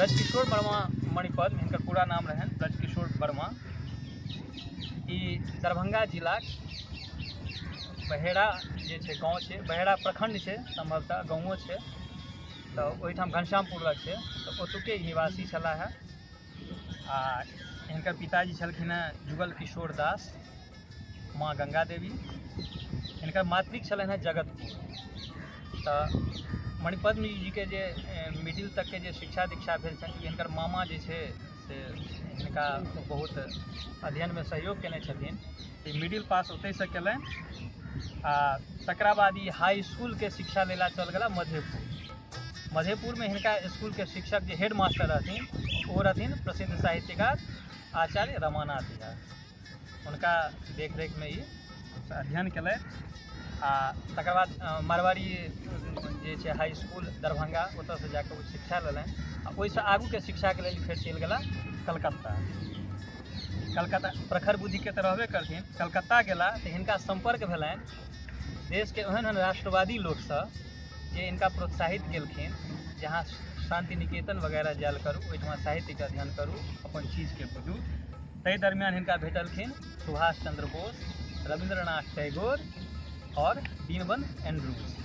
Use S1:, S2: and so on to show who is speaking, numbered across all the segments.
S1: ब्रजकिशोर वर्मा मणिपद्म हिनकर पूरा नाम रहनि ब्रजकिशोर वर्मा। ई दरभंगा जिलाक बहेड़ा जे छै गाँव छै, बहेड़ा प्रखंड छै, संभवतः गाँवो छै, तऽ ओहिठाम घनश्यामपुर लग छै, तऽ ओतुके निवासी छलाह हे। आ हिनकर पिताजी छलखिन हेँ जुगल किशोर दास, माँ गंगा देवी। हिनकर मातृक छलनि हेँ जगतपुर। तऽ मणिपद्म जीके जे मिडिल तकके जे शिक्षा दीक्षा भेल छनि, हिनकर मामा जे छै से हिनका बहुत अध्ययनमे सहयोग केने छथिन। ई मिडिल पास ओतहिसँ केलनि आ तकरा बाद ई हाई इसकुलके शिक्षा लै लए चल गेला मधेपुर। मधेपुरमे हिनका इसकुलके शिक्षक जे हेड मास्टर रहथिन ओ रहथिन प्रसिद्ध साहित्यकार आचार्य रमानाथ झा। हुनका देखरेखमे ई अध्ययन केलथि आ तकर बाद मारवाड़ी जे छै हाई इसकुल दरभंगा, ओतऽसँ जाकऽ ओ शिक्षा लेलनि आ ओहिसँ आगूके शिक्षाके लेल फेर चलि गेला कलकत्ता। कलकत्ता प्रखर बुद्धिके तऽ रहबे करथिन, कलकत्ता गेला तऽ हिनका सम्पर्क भेलनि देशके ओहन ओहन राष्ट्रवादी लोकसँ जे हिनका प्रोत्साहित केलखिन जे अहाँ शान्ति निकेतन वगैरह जायल करू, ओहिठमा साहित्यके अध्ययन करू, अपन चीजके बुझू। ताहि दरमियान हिनका भेटलखिन सुभाष चंद्र बोस, रविन्द्रनाथ टैगोर और दीनबंधु एंड्रूज।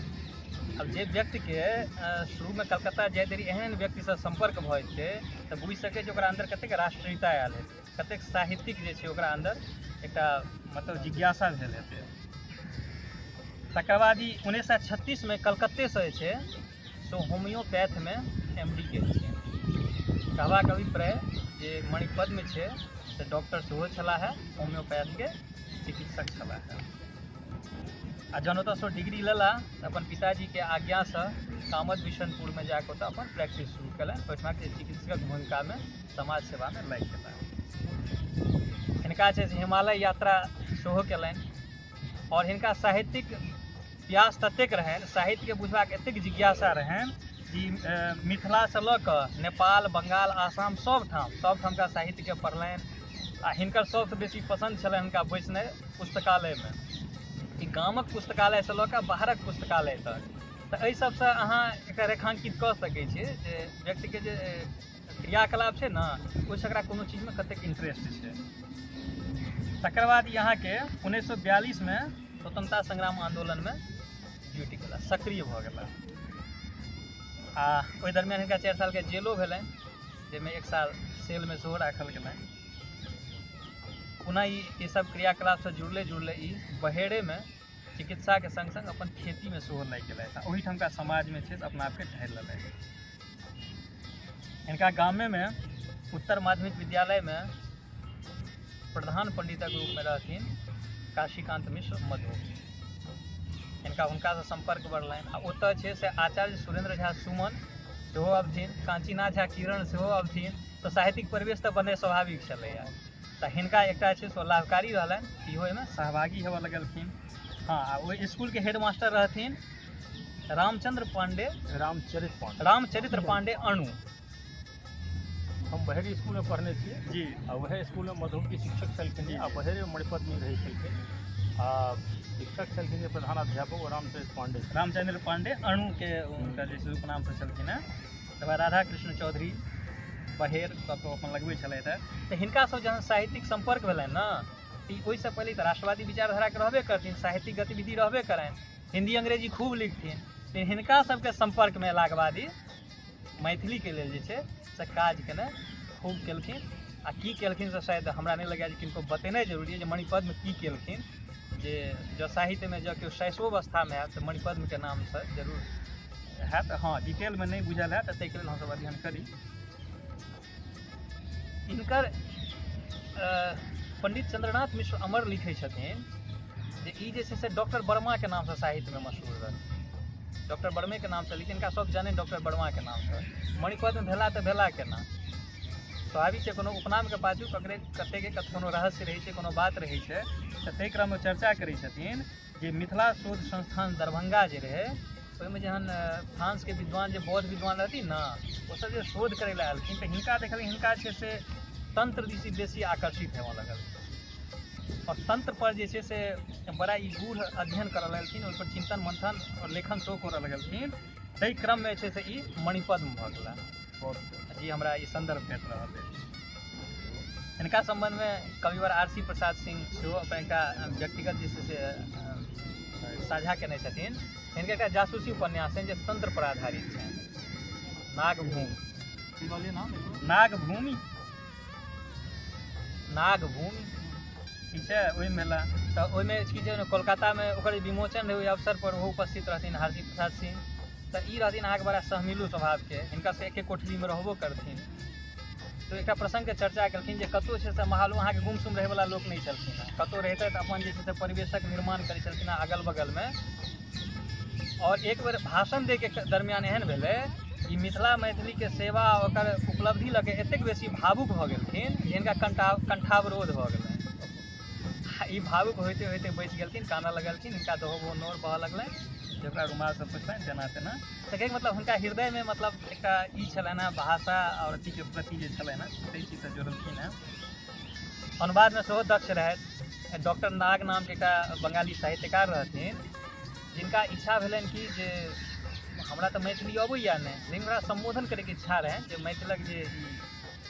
S1: अब जे व्यक्तिके शुरूमे कलकत्ता जाइत देरी एहन व्यक्तिसँ सम्पर्क भऽ जेतै तऽ बुझि सकै छै ओकरा अन्दर कतेक राष्ट्रीयता आयल हेतै, कतेक साहित्यिक जे छै ओकरा अन्दर एकटा मतलब जिज्ञासा भेल हेतै। तकर बाद ई 1936में कलकत्तेसँ जे छै से होम्योपैथमे MD केलखिन। कहबाक अभिप्राय जे मणिपद्म छै से डॉक्टर सेहो छलाह हे, होम्योपैथके चिकित्सक छलाह हे। आ जहन ओतऽसँ डिग्री लेला तऽ अपन पिताजीके आज्ञासँ कामत बिशनपुरमे जाकऽ ओतऽ अपन प्रैक्टिस शुरू केलनि। ओहिठमाके चिकित्सकक भूमिकामे समाज सेवामे लागि गेला। हिनका छै से हिमालय यात्रा सेहो केलनि और हिनका साहित्यिक प्यास ततेक रहनि, साहित्यके बुझबाक एतेक जिज्ञासा रहनि कि मिथिलासँ लऽ कऽ नेपाल, बंगाल, आसाम सबठामका साहित्यके पढ़लनि। आ हिनकर सबसँ बेसी पसन्द छलनि हिनका बैसनाइ पुस्तकालयमे, ई गामक पुस्तकालयसँ लऽ कऽ बाहरक पुस्तकालय तक। तऽ एहि सबसँ अहाँ एकटा रेखांकित कऽ सकै छियै जे व्यक्तिके जे क्रियाकलाप छै ने ओहिसँ एकरा कोनो चीजमे कतेक इंटरेस्ट छै। तकर बाद ई अहाँके 1942में स्वतंत्रता संग्राम आन्दोलनमे जुटि गेला, सक्रिय भऽ गेला। आ ओहि दरमियान हिनका 4 सालके जेलो भेलनि, जाहिमे 1 साल सेलमे सेहो राखल गेलनि। पुनः ई सब क्रियाकलापसँ जुड़ले जुड़ले ई बहेड़ेमे चिकित्साके सङ्ग सङ्ग अपन खेतीमे सेहो लागि गेलथि आ ओहिठामका समाजमे छै से अपना आपके ढालि लेलथि। हिनका गामेमे उत्तर माध्यमिक विद्यालयमे प्रधान पंडितक रूपमे रहथिन काशीकान्त मिश्र मधु। हिनका हुनकासँ सम्पर्क बढ़लनि आ ओतऽ छै से आचार्य सुरेंद्र झा सुमन सेहो अबथिन, काञ्चीनाथ झा किरण सेहो अबथिन, तऽ साहित्यिक परिवेश तऽ बननाइ स्वाभाविक छलैए। तऽ हिनका एकटा छै से लाभकारी रहलनि, इहो एहिमे सहभागी हेबऽ लगलखिन। हँ, आ ओहि इसकुलके हेडमास्टर रहथिन रामचंद्र पांडे, रामचरित्र पांडे अणु।
S2: हम बहेड़ी स्कूलमे पढ़ने छियै
S1: जी।
S2: आ वएह स्कूलमे मधुबनी शिक्षक छलखिन आ बहेड़े मणिपद्मी रहै छलखिन आ शिक्षक छलखिन जे प्रधानाध्यापक ओ रामचरित्र पांडे।
S1: रामचंद्र पांडे अणुके हुनकर जे उपनामसँ छलखिन हेँ। तकर बाद राधा कृष्ण चौधरी बहेर कऽ कऽ अपन लगबै छलथि हेँ। तऽ हिनका सब जहन साहित्यिक सम्पर्क भेलनि ने, ई ओहिसँ पहिले तऽ राष्ट्रवादी विचारधाराके रहबे करथिन, साहित्यिक गतिविधि रहबे करनि, हिन्दी अंग्रेजी खूब लिखथिन, लेकिन हिनका सबके सम्पर्कमे अयलाके बाद ई मैथिलीके लेल जे छै से काज केनाइ खूब केलखिन। आ की केलखिन से शायद हमरा नहि लगैए जे किनको बतेनाइ जरूरी अइ जे मणिपद्म की केलखिन, जे जँ साहित्यमे जँ केओ शैशवावस्थामे हैत तऽ मणिपद्मके नामसँ जरूर हैत। हँ, डिटेलमे नहि बुझल हैत तऽ ताहिके लेल हमसब अध्ययन करी। हिनकर पंडित चंद्रनाथ मिश्र अमर लिखै छथिन जे ई जे छै से डॉक्टर वर्माके नामसँ साहित्यमे मशहूर रहथिन। डॉक्टर वर्मेके नामसँ लिखिन, हिनका सब जानै डॉक्टर वर्माके नामसँ। मणिपद्म भेला तऽ भेला केना, स्वाभाविक छै कोनो उपनामके पाछू ककरे कतेके कोनो रहस्य रहै छै, कोनो बात रहै छै। तऽ ताहि क्रममे चर्चा करै छथिन जे मिथिला शोध संस्थान दरभंगा जे रहै ओहिमे जहन फ्रांसके विद्वान जे बौद्ध विद्वान रहथिन ने, ओसब जे शोध करै लए एलखिन तऽ हिनका देखलखिन हिनका छै से तंत्र दिस बेसी आकर्षित हेबऽ लगल और तंत्र पर जे छै से बड़ा ई गूढ़ अध्ययन करऽ लगलखिन, ओहिपर चिंतन मंथन और लेखन सेहो करऽ लगलखिन। ताहि क्रममे जे छै से ई मणिपद्म भऽ गेला।
S2: बहुत।
S1: जी, हमरा ई संदर्भ भेट रहल अछि। हिनका सम्बन्धमे कविवर आर.सी. प्रसाद सिंह सेहो अपन एकटा व्यक्तिगत जे छै से साझा केने छथिन। हिनकर एकटा जासूसी उपन्यास छनि जे तंत्र पर आधारित छनि, नागभूमि।
S2: की कहलियै नाम?
S1: नागभूमि, नागभूमि, ठीक छै। ओहिमे भेला तऽ ओहिमे की छै ने, कोलकातामे ओकर विमोचन रहै, ओहि अवसर पर ओहो उपस्थित रहथिन आर.सी. प्रसाद सिंह। तऽ ई रहथिन अहाँके बड़ा सहमिलू स्वभावके, हिनका से एके कोठलीमे रहबो करथिन। तऽ एकटा प्रसङ्गके चर्चा केलखिन जे कतहु छै से माहौल अहाँके गुमसुम रहैवला लोक नहि छलखिन हेँ, कतहु रहितै तऽ अपन जे छै से परिवेशक निर्माण करै छलखिन हेँ अगल बगलमे। और एक बेर भाषण दैके दरमियान एहन भेलै कि मिथिला मैथिलीके सेवा ओकर उपलब्धि लऽ के एतेक बेसी भावुक भऽ गेलखिन जे हिनका कंठावरोध भऽ गेलनि। ई भावुक होइते होइते बचि गेलखिन, कानऽ लगलखिन, हिनका दहो बहो नोर बहऽ लगलनि, जे ओकरा रुमालसँ पुछलनि तेना तेना। तऽ कहैके मतलब हुनका हृदयमे मतलब एकटा ई छलनि हेँ भाषा आओर अथीके प्रति जे छलनि हेँ ताहि चीजसँ जोड़लखिन हेँ। अनुवादमे सेहो दक्ष रहथि। डॉक्टर नाग नामके एकटा बंगाली साहित्यकार रहथिन, जिनका इच्छा भेलनि कि जे हमरा तऽ मैथिली अबैए नहि, लेकिन हमरा सम्बोधन करैके इच्छा रहनि जे मैथिलक जे ई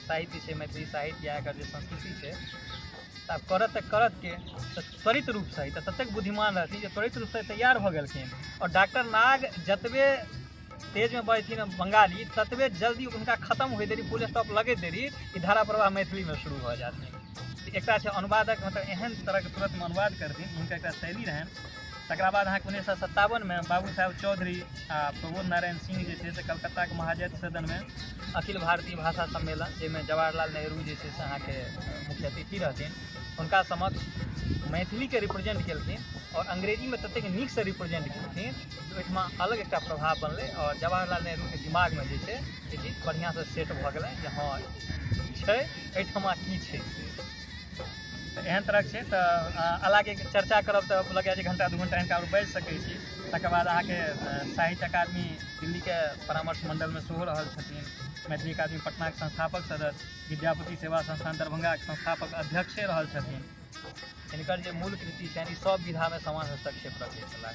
S1: साहित्य छै, मैथिली साहित्य या एकर जे संस्कृति छै, तऽ आब करत तऽ करत के, तऽ त्वरित रूपसँ तऽ ततेक बुद्धिमान रहथिन जे त्वरित रूपसँ तैयार भऽ गेलखिन। आओर डॉक्टर नाग जतबे तेजमे बजथिन बंगाली, ततबे जल्दी हुनका खत्म होइत देरी, फुल स्टॉप लगैत देरी, ई धारा प्रवाह मैथिलीमे शुरू भऽ जाथिन। एकटा छै अनुवादक, मतलब एहन तरहके तुरन्तमे अनुवाद करथिन, हुनका एकटा शैली रहनि। तकरा बाद अहाँके 1957मे बाबू साहेब चौधरी आ प्रबोध नारायण सिंह जे छै से कलकत्ताके महाजन सदनमे अखिल भारतीय भाषा सम्मेलन, जाहिमे जवाहरलाल नेहरू जे छै से अहाँके मुख्य अतिथि रहथिन, हुनका समक्ष मैथिलीके रिप्रेजेंट केलखिन और अंग्रेजीमे ततेक नीकसँ रिप्रेजेंट केलखिन जे ओहिठमा अलग एकटा प्रभाव बनलै और जवाहरलाल नेहरूके दिमागमे जे छै ई चीज बढ़िआँसँ सेट भऽ गेलै जे हँ छै एहिठमा की छै से। तऽ एहन तरहक छै। तऽ हालाँकि चर्चा करब तऽ लगैए जे घंटा 2 घंटा हिनका बाजि सकै छी। तकर बाद अहाँके साहित्य अकादमी दिल्लीके परामर्श मण्डलमे सेहो रहल छथिन, मैथिली अकादमी पटनाके संस्थापक सदस्य, विद्यापति सेवा संस्थान दरभंगाके संस्थापक अध्यक्षे रहल छथिन। हिनकर जे मूल कृति छनि ई सब विधामे समान हस्तक्षेप रखै छलाह।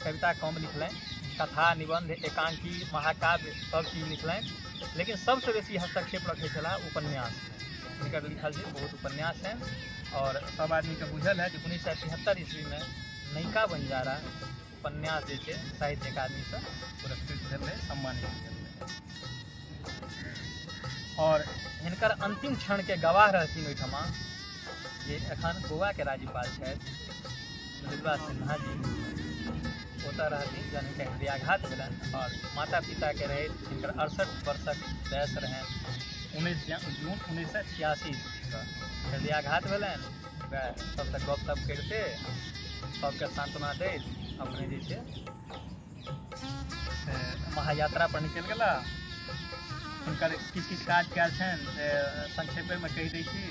S1: कविता कम लिखलनि, कथा, निबन्ध, एकांकी, महाकाव्य सब चीज लिखलनि, लेकिन सबसँ बेसी हस्तक्षेप रखै छलाह उपन्यासमे। हिनकर लिखल जे बहुत उपन्यास छनि और सब आदमीके बुझल है जे 1973 ईस्वीमे नैका बंजारा उपन्यास जे छै साहित्य अकादमीसँ पुरस्कृत भेल रहै, सम्मानित भेल रहै। और हिनकर अंतिम क्षणके गवाह रहथिन ओहिठमा जे एखन गोवाके राज्यपाल छथि मृदुला सिन्हा जी, ओतऽ रहथिन जहन हिनका हृदयाघात भेलनि और माता पिताके रहैत हिनकर 68 वर्षक वयस रहनि। 19 जून 1986 ईस्वीके हृदयाघात भेलनि। वएह सबसँ गपशप करिते सबके सांत्वना दैत अपने जे छै से महायात्रा पर निकलि गेला। हुनकर किछु किछु काज कयल छनि से संक्षेपेमे कहि दै छी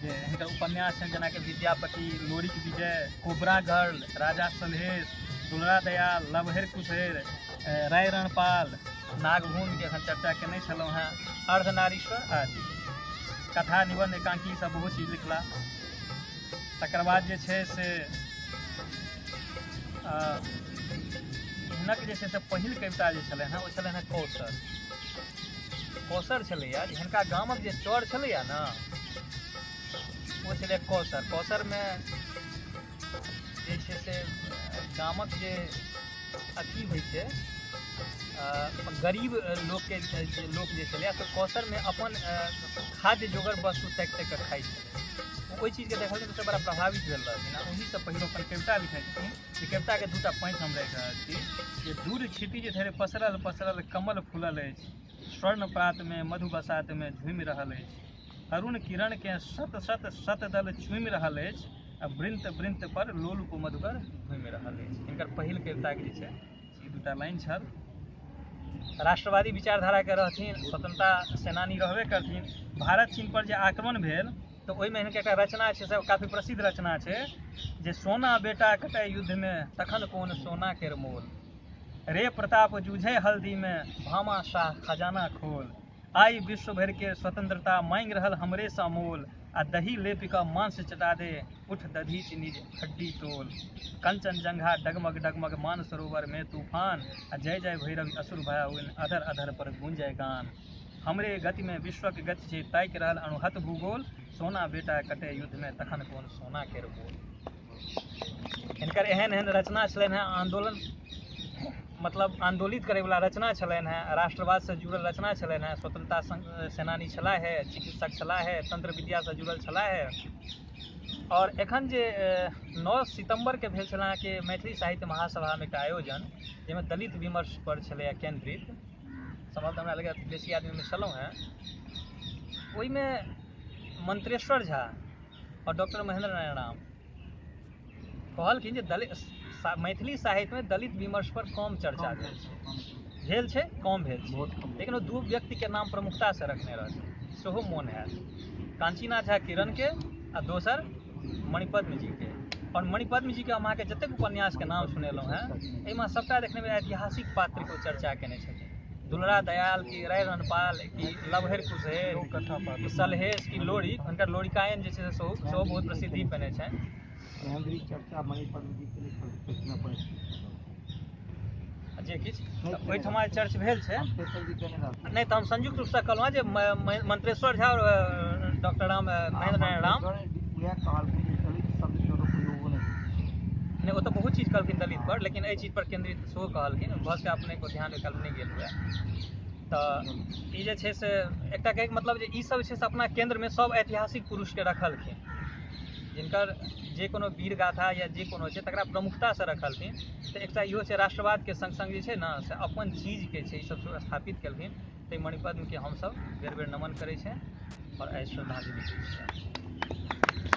S1: जे हिनकर उपन्यास छनि जेनाकि विद्यापति, लोरिक विजय, कोबरा गर्ल, राजा सलहेश, दुलरा दयाल, लवहेर कुशेर, राय रणपाल, नागभूमिके एखन चर्चा केने छलहुँ हेँ, अर्धनारीश्वर आदि। कथा, निबन्ध, एकांकी सब बहुत चीज लिखला। तकर बाद जे छै से हिनक जे छै से पहिल कविता जे छलनि हेँ ओ छलनि हेँ कौशल। कौशल छलैए जे हिनका गामक जे चौर छलैए ने ओ छलै कौशल। कौशलमे जे छै से गामक जे अथी होइ छै गरीब लोकके जे लोक जे छलैए से कौशलमे अपन खाद्य जोगर वस्तु ताकि ताकि कऽ खाइ छलै। ओहि चीजके देखलखिन तऽ बड़ा प्रभावित भेल रहथिन आ ओहीसँ पहिल अपन कविता लिखै छथिन। जे कविताके 2टा पाँति हम राखि रहल छी जे दूर क्षितिज धरि पसरल पसरल कमल फूलल अछि, स्वर्ण प्रातमे मधु बसातमे झूमि रहल अछि, अरुण किरणके शत शत शतदल चूमि रहल अछि आ वृन्त वृन्त पर लोलुप मधुकर घूमि रहल अछि। हिनकर पहिल कविताके जे छै ई 2टा लाइन छल। राष्ट्रवादी विचारधाराके रहथिन, स्वतंत्रता सेनानी रहबे करथिन। भारत चीन पर जे आक्रमण भेल तऽ ओहिमे हिनकर एकटा रचना छै, सब काफी प्रसिद्ध रचना छै जे सोना बेटा कटै युद्धमे तखन कोन सोना केर मोल, रे प्रताप जूझे हल्दीमे भामा शाह खजाना खोल, आइ विश्व भरिके स्वतंत्रता मांगि रहल हमरे सँ मोल, आ दही लेपि कऽ मांस चटा दे उठ दधी चीनी हड्डी तोल, कंचनजंघा डगमग डगमग मान सरोवर में तूफान, आ जय जय भैरव असुर भयाउन अधर अधर पर गूंजय गान, हमरे गतिमे विश्वक गति छै ताकि रहल अणुहत भूगोल, सोना बेटा कटे युद्धमे तखन कोन सोना केर बोल। हिनकर एहन एहन रचना छलनि हेँ, आन्दोलन मतलब आन्दोलित करैवला रचना छलनि हेँ, राष्ट्रवादसँ जुड़ल रचना छलनि हेँ, स्वतंत्रता सेनानी छलाह हे, चिकित्सक छलाह हे, तंत्र विद्यासँ जुड़ल छलाह हे। आओर एखन जे 9 सितम्बरके भेल छल अहाँके मैथिली साहित्य महासभामे एकटा आयोजन, जाहिमे दलित विमर्श पर छलैए केन्द्रित, सम्भवतः हमरा लगैए बेसी आदमीमे छलहुँ हेँ। ओहिमे मंत्रेश्वर झा आओर डॉक्टर महेंद्र नारायण राम कहलखिन जे दलित मैथिली साहित्यमे दलित विमर्श पर कम चर्चा भेल छै, कम भेल छै, लेकिन ओ दू व्यक्तिके नाम प्रमुखतासँ रखने रहथिन, सेहो मोन हैत, काञ्चीनाथ झा किरणके आ दोसर मणिपद्म जीके। आओर मणिपद्म जीके हम अहाँके जतेक उपन्यासके नाम सुनेलहुँ हेँ एहिमे सभटा देखनेमे ऐतिहासिक पात्रके ओ चर्चा केने छथिन। दुलरा दयाल की राय रणपाल की लवहर कुशेर की सलहेश की लोरी, हुनकर लोरिकायन जे छै से सेहो बहुत प्रसिद्धि पेने छनि।
S3: चर्चा मणिपद्म जी के
S1: जे किछु ओहिठमा चर्च भेल छै, नहि तऽ हम संयुक्त रूपसँ कहलहुँ जे मंत्रेश्वर झा आओर डॉक्टर राम महेंद्र नारायण राम नहि, ओ तऽ बहुत चीज कहलखिन दलित पर, लेकिन एहि चीज पर केंद्रित सेहो कहलखिन, भऽ सकै अपने को ध्यान ओहि नहि गेल हुए। तऽ ई जे छै से एकटा कहैके मतलब जे ई सब जे छै से अपना केंद्रमे सब ऐतिहासिक पुरुषके रखलखिन, जिनकर जे कोनो वीर गाथा या जे कोनो छै तकरा प्रमुखतासँ रखलखिन। तऽ एकटा इहो छै राष्ट्रवादके सङ्ग सङ्ग जे छै ने से अपन चीजके छै ई सब स्थापित केलखिन। ताहि मणिपद्मके हमसब बेर बेर नमन करै छियनि आओर आइ श्रद्धांजलि दै छियनि।